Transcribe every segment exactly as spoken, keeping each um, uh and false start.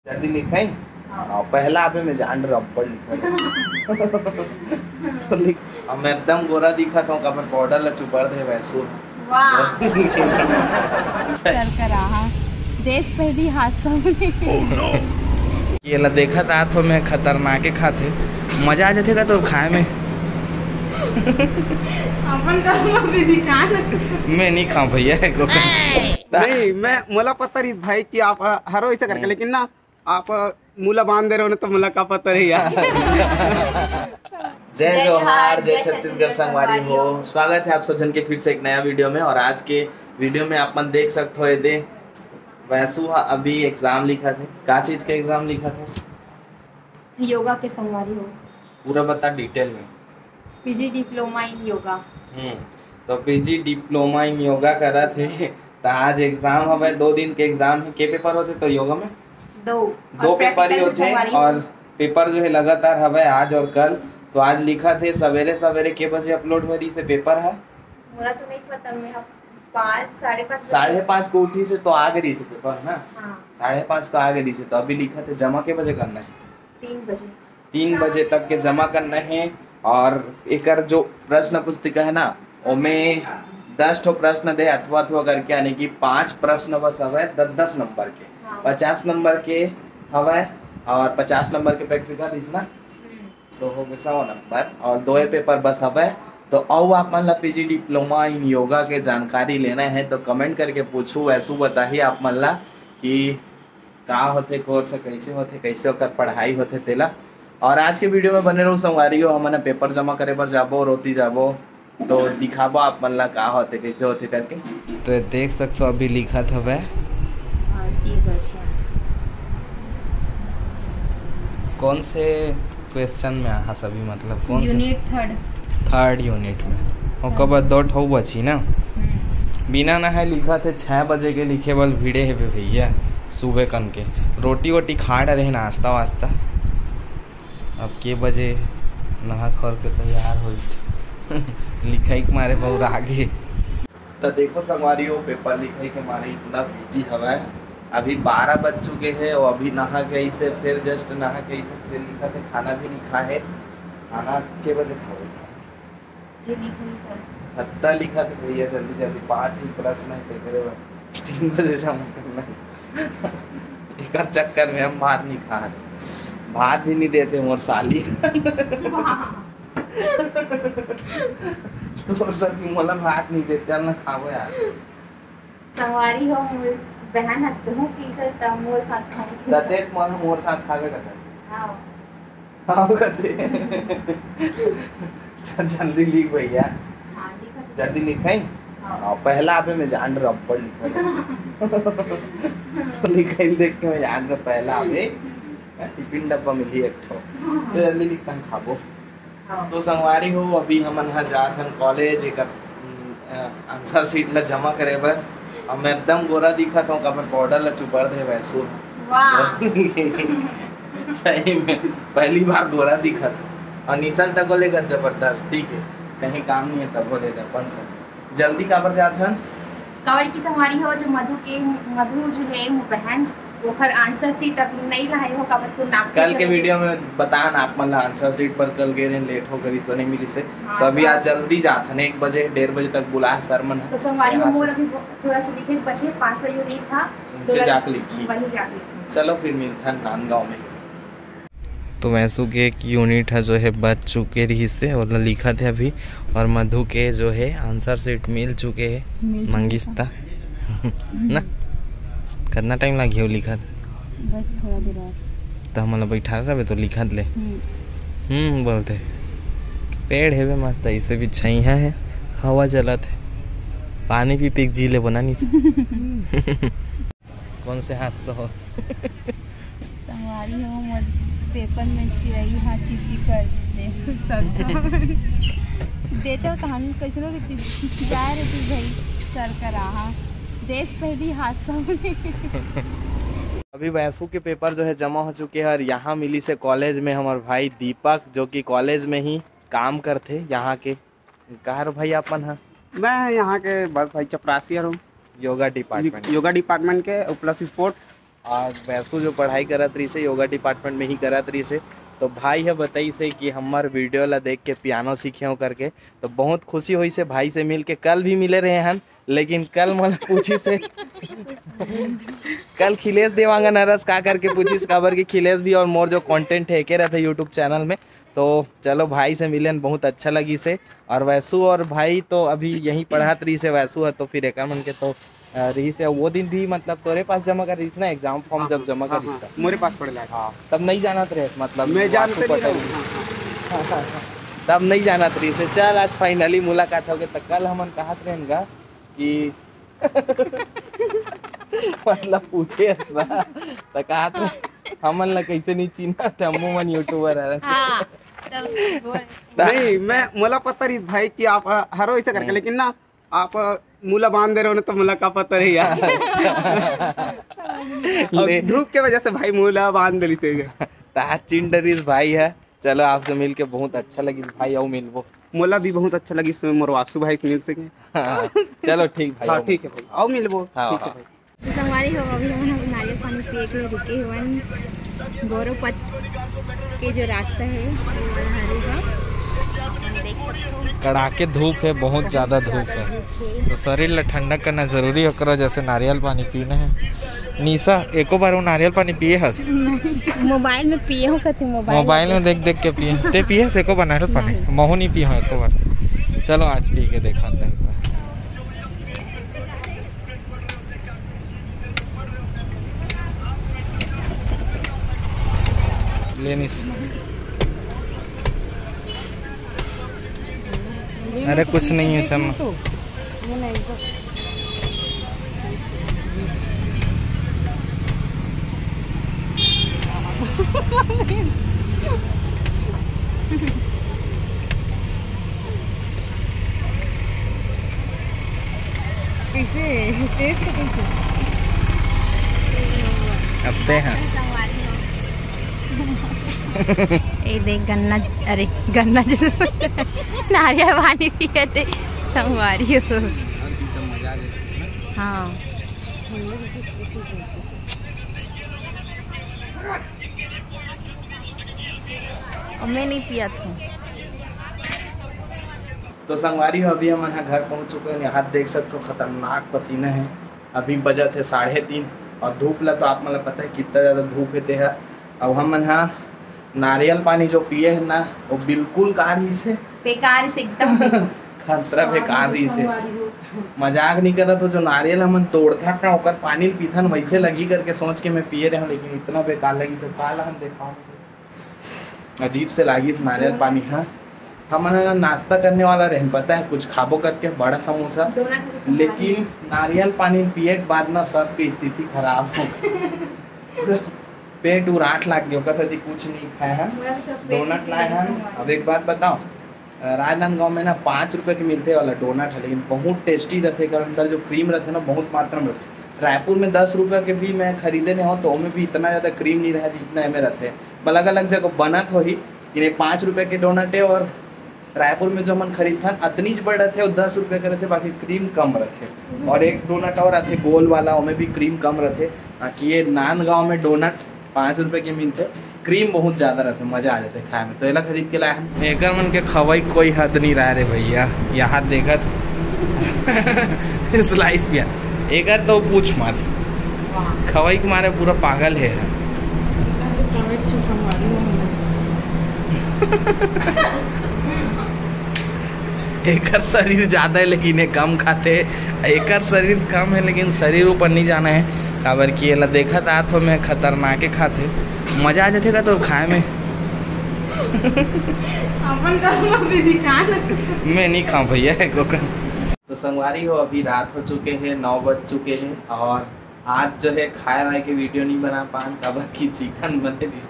जल्दी लिखाई। हाँ। हाँ, पहला आबे में जान रहा, अब्बड़ लिखा है। तो लिख, हम एकदम गोरा दिखत हूँ, काबर पाउडर ला चुबर दे वैसू। वाह। कर कर आहा, देश पहली हादसा। ये ला देखत आत हो मैं, खतरनाके खाथे, मजा आ जाथे का तोर खाए में? अपन कर्म विधि का न। मैं नहीं खाऊं भैया, एको। नहीं, मैं, मोला पता रहिस भाई कि आप ह-, हरो ऐसा करके, हम्म। लेकिन ना, आप, अ, मुला बांध दे रहे हो ना, तो मुला का पता रही यार। जय जोहार, जय छत्तीसगढ़ संगवारी हो। स्वागत है आप सब जन के फिर से एक नया वीडियो में। और आज के वीडियो में आप मन देख सकते हो, ये दे वैसू हा अभी एग्जाम लिखत हे। का चीज के एग्जाम लिखत हे? योगा के संगवारी हो। पूरा बता डिटेल में। PG diploma in yoga. Hmm, तो पीजी डिप्लोमा इन योगा करत हे। तो आज एग्जाम हवे, दो दिन के एग्जाम हे। के पेपर होथे तो योगा में? दो। दो और पेपर ही practical होथे संगवारी हो। और पेपर जो है लगातार हवे आज और कल। तो आज लिखत हे सवेरे सवेरे के बजे अपलोड हो रही से पेपर है? मोला तो नहीं पता, मैं अब पाँच, साढ़े पाँच बजे। साढ़े पाँच को उठी से तो आ गई से पेपर ना? हाँ। साढ़े पाँच को आ गई से, तो अभी लिखत हे जमा के बजे करना है? तीन बजे। तीन बजे तक के जमा करना है। और एकर जो प्रश्न पुस्तिका है ना, ओमे दस ठो प्रश्न दे, अथवा अथवा करके, यानी कि पांच प्रश्न बस हवे दस दस नंबर के। हाँ। पचास नंबर के हवे और पचास नंबर के प्रैक्टिकल रहिस ना, हम्म। तो हो गए सौ नंबर और दो पेपर बस हवे। तो अउ आप मन ला पीजी डिप्लोमा इन योगा के जानकारी लेना है तो कमेंट करके पूछू, वैसू बताही आप मन ला कि का होथे कोर्स, कैसे होथे, कैसे ओकर पढ़ाई होथे तेला। और आज के वीडियो में बने रहू संगवारी हो, हमन पेपर जमा करे बर जाबो, रोती जाबो, तो दिखाबो आप मन ला का होथे, कैसे होथे करके। तो ये देख सकते हो अभी लिखत हवे। आरती दर्शन। कौन से क्वेश्चन में आहा सभी, मतलब कौन से? Unit third. थर्ड यूनिट में। ओकर बाद दो ठो बची ना। हम्म। बिना नहाए लिखत हे, छह बजे के लिखे बर भिड़े हे बे भैया, सुबह कन के। रोटी वोटी खा डरे हे, नाश्ता वास्ता। अब के बजे नहा खोर के तैयार होई। लिखाई के मारे बहुत आगे। तो देखो संगवारी हो, पेपर लिखाई के मारे इतना बिजी हवय। अभी बारह बज चुके हैं और अभी नहा के इसे, फिर जस्ट नहा के इसे, फिर लिखा थे खाना भी नहीं खा है। खाना के बजे खाओ? ये लिख नहीं कर। खत्ता लिखा थे भैया, जल्दी जल्दी पाँच ही प्रश्न है, तेरे बर तीन बजे जमा करना है। एकर चक्कर में हम भात नहीं खा रहे, भात भी नहीं देते मोर साली। तोर साथ मोला भात नहीं दे, चल ना खाबो यार। संगवारी हो, मोर बहन ह, तहूँ पीसत त मोर साथ खाए। तते मन मोर साथ खाबे कथा। हाँ। हाँ, कथे। चल, जल्दी लिख भैया। हाँ, लिखत। जल्दी लिखाई। हाँ। हाँ, पहला आबे में जान रहा, अब्बड़ लिखा। तो लिखाई देख के मैं जान रहा, पहला आबे। टिफिन डब्बा मिली एक ठो। हाँ। तो जल्दी लिख, तन खाबो। हाँ। तो संगवारी हो, अभी हमन ह जात हन कॉलेज, एकर, उम, अ, आंसर शीट ला जमा करे बर। अब मैं एकदम गोरा दिखत हूँ, काबर पाउडर ला चुबर दे वैसू। वाह। सही में, पहली बार गोरा दिखत हूँ। और निसल तक को लेकर जबरदस्ती के, कहीं काम नहीं है तब बोले अपन से। जल्दी काबर जात हन? काबर की संगवारी हो, जो मधु के, मधु जो है, वो बहन, ओखर आंसर शीट अभी नहीं लाए हो, काबर के नाम कल के वीडियो में बतान आप मन ला, आंसर शीट पर कल गे रहेन, लेट हो गई तो नहीं मिली से। हाँ, तो अभी तो आज जल्दी जात हन, एक बजे, डेढ़ बजे तक बुलाए सर मन ह। तो संगवारी हो, मोर अभी थोड़ा सा लिखे बचे, पाँच बजे नहीं था, नीचे जाके लिखी। वही जाके लिखी। चलो फिर मिलथन नांदगांव में। तो वैसू के एक यूनिट है जो है बच चुके रहिस हे, ओला लिखत हे अभी, और मधु के जो है आंसर शीट मिल चुके हे। मिल चुके मंगिस्ता। हम्म। ना, कितना टाइम लागी हो लिखत? बस थोड़ा देर और। तो हमन ला बैठा रहबे तो लिखत ले। हम्म। हम्म, बोलते। पेड़ हेबे मस्त, ऐसे भी छइहा है, हवा चलत है, पानी पी पी के जी ले बना नहीं से। कौन से हाथ से हो? संगवारी हो, मोर पेपर में चिरई हा चीची कर देते। सर देते हो तो हम कैसे रहती, जाए रहती भाई, सर कर रहा। देश पहली हादसा होने। अभी वैसू के पेपर जो है जमा हो चुके हैं और यहाँ मिली से कॉलेज में हमारे भाई दीपक, जो कि कॉलेज में ही काम करते यहाँ के। कहाँ रो भाई अपन हा? मैं यहाँ के बस भाई चपरासी हूँ। योगा डिपार्टमेंट। योगा डिपार्टमेंट के प्लस स्पोर्ट। और वैसू जो पढ़ाई करत रहिसे, योगा डिपार्टमेंट में ही करत रहिसे, तो भाई ह बताइसे कि हमर वीडियो ला देख के पियानो सीखे हो करके। तो बहुत खुशी होइसे भाई से मिल के। कल भी मिले रहे हन, लेकिन कल मोला पूछिसे, कल खिलेश देवांगन हरस का करके पूछिस, काबर कि खिलेश भी और मोर जो कंटेंट हे, एके रहथे YouTube चैनल में। तो चलो, भाई से मिलेन, बहुत अच्छा लगिसे। और वैसू और भाई तो अभी यहीं पढ़त रहिसे, वैसू ह, तो फिर एकर मन के तो, अ, रहिसे। वो दिन भी, मतलब, तोरे पास जमा कर रहिस ना, एग्जाम फॉर्म हाँ, जब हाँ, जमा हाँ, कर रहिस हाँ, था। मोरे पास पड़े ला। हाँ, तब नहीं जानत रहिस, मतलब, मेरे जान वासु तो नहीं पटेल। रहा। हाँ, हाँ। तब नहीं जानत रहिसे। चल, आज finally मुलाकात हो गई। तो कल हमन कहत रहेन गा कि मतलब, पूछे हस ना, त कहत रहे, "हमन ला कैसे नहीं चिन्हत, हमू मन YouTuber हरन।" हाँ, तब बोल। नहीं, मैं, मोला पता रहिस भाई कि आप, अ, हरो ऐसा करके, हम्म। लेकिन ना, आप, अ, मुला बांध दे रहे हो ना, तो मुला का पता रही यार। अब ले। धूप के वजह से भाई मुला बांध देली से। ता चिन डरिस भाई है। चलो, आपसे मिलके बहुत अच्छा लगिस भाई, अउ मिलबो। मोला भी बहुत अच्छा लगिस, मोर वासु भाई के मिल सके। हाँ, चलो ठीक भाई, हाँ, अउ ठीक है मिलबो। भाई, अउ मिलबो। हाँ, ठीक है हाँ। भाई। तो संगवारी हो, अभी हम नारियल पानी पिए के लिए रुके हुए हैं। गौरव पथ के जो रास्ता है, वो वाला हाईवे है। आप देख सकते हो। कड़ाके धूप है, बहुत ज्यादा धूप है। तो शरीर ला ठंडक करना जरूरी है, ओकरा जैसे नारियल पानी पीना है। निशा, एको बार वो नारियल पानी पिए हस? नहीं, मोबाइल में पिए हो कथे, मोबाइल मोबाइल में देख देख के पिए। ते पिए हस एको बार नारियल पानी? नहीं। महू नहीं पिए हो एको बार। चलो, आज पी के देखा अंदर का। लेनिस। अरे, कुछ नहीं है, चम। कैसे? टेस्ट कैसे? अब ते हैं। ए देख गन्ना, अरे गन्ना जूस, नारियल पानी पिए थे संगवारी हो। हाँ। और मैं नहीं पिया था। तो संगवारी हो, अभी हमन ह घर पहुंच चुके हैं। यहाँ देख सकते हो, खतरनाक पसीना है। अभी बजत है साढ़े तीन और धूप ला तो आप मन ला पता है कितना ज़्यादा धूप है तेहा। अब हमन ह नारियल पानी जो पिए है ना, वो बिल्कुल का रहिस है? बेकार से एकदम। खतरा बेकार रहिस है। मजाक नहीं करत हो, जो नारियल हमन तोड़थन ना, ओकर पानी ल पीथन, वैसे लगी करके सोच के मैं पिए रहे हूँ, लेकिन इतना बेकार लगिस है, काल हम देखाऊँ। अजीब से लागिस नारियल पानी ह। हमन ह नाश्ता करने वाला रहेन, पता है, कुछ खाबो करके बड़ा समोसा, लेकिन नारियल पानी पिए के बाद ना सबके स्थिति खराब हो गई। पेट उराट लाग गया, ओकर सेती कुछ नहीं खाए हन। डोनट लाए हन। अब एक बात बताओ, राजनांदगांव में ना पाँच रुपये के मिलते वाला डोनट है, लेकिन बहुत टेस्टी रहते, एकर अंदर जो क्रीम रहते ना, बहुत मात्रा में रहते। रायपुर में दस रुपये के भी मैं खरीदे नहीं हो, तो ओमे भी इतना ज़्यादा क्रीम नहीं रहा जितना एमे रहते। अलग अलग जगह बनत होही, लेकिन ये पाँच रुपये के डोनट है और रायपुर में जो हमन खरीदथन अतनीच बड़ रहते और दस रुपये के रहते, बाकी क्रीम कम रहते। और एक डोनट और आथे गोल वाला, ओमे भी क्रीम कम रहते। बाकी ये नांदगांव में डोनट पाँच रुपये के मिलथे, क्रीम बहुत ज़्यादा रहथे, मज़ा आ जाथे खाए में, तो एला खरीद के लाए हन। एकर मन के खवई कोई हद नहीं रहा रे भैया, यहाँ देखत स्लाइस पिया, एकर तो पूछ मत, खवई के मारे पूरा पागल है। एकर शरीर ज्यादा है, लेकिन ये कम खाथे। एकर शरीर कम है, लेकिन शरीर ऊपर नहीं जाना है, काबर कि एला देखत आत हो मैं, खतरनाके खाथे। मजा आ जाथे का तोर खाए में? अपन कर्म विधि जान। मैं नहीं खाऊं भैया, एको कन। तो संगवारी हो, अभी रात हो चुके हैं, नौ बज चुके हैं और आज जो है खाए वाए के वीडियो नहीं बना पान, काबर कि चिकन बने रहिस।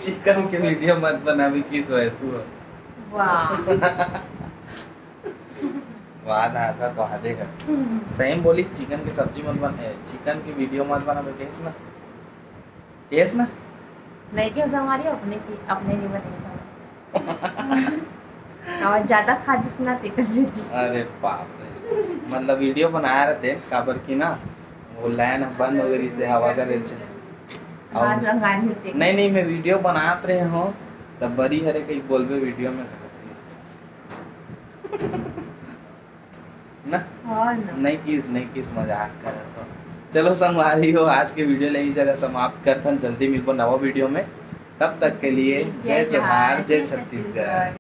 चिकन के वीडियो मत बनाबे, किस वैसू हो। वाह। वाह ना, ऐसा तो हादे है। सही में बोलिस, चिकन के सब्जी मत बन-, ए, चिकन के वीडियो मत बनाबे, कहिस ना? कहिस ना? नहीं, क्यों संगवारी अपने की, अपने नहीं बने। और ज्यादा खा दिस ना, तेकर सेती। अरे बाप रे, मतलब वीडियो बनाए रहते, काबर कि ना, वो लाइन बंद हो गई से हवा करे से। आवाज अंगारी होते। नहीं, नहीं, मैं वीडियो बनात रहे हूँ, तब बरी हरे कहीं बोलबे वीडियो में। ना? हाँ ना। नहीं किस, नहीं किस, मजाक करत हो। चलो संगवारी हो, आज के वीडियो ले इही जगह समाप्त करथन। जल्दी मिलबो नवा वीडियो में, तब तक के लिए जय जोहार, जय छत्तीसगढ़।